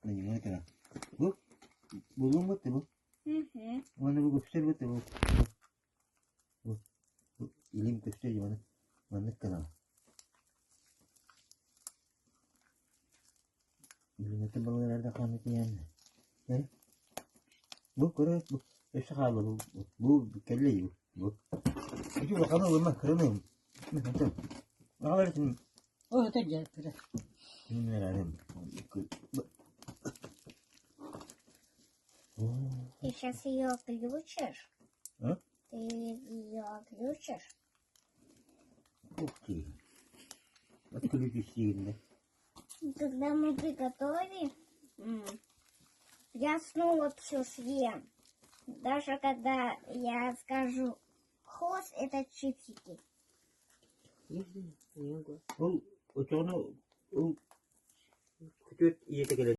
Маны кына. Бу булуҥ бутта бу. Уонна бу көстөр бутта бу. Бу бу илим көстөр дии маны. Маннык гына. Илиҥҥитин балыгырарда ханна тиийэн. Бу көрө бу өссө хаалла бу бу кэллэ бу. Бу. Ити улаханы ылыма кыраны. Аҕалар итин О, это дьэ, Ты сейчас ее отключишь? А? Ты ее отключишь? Ух ты. Отключишь сильно. Когда мы приготовим, я снова все съем. Даже когда я скажу хос, это чипсики. Ол очоҕуна ол күтүөт ийэтэ кэлэн.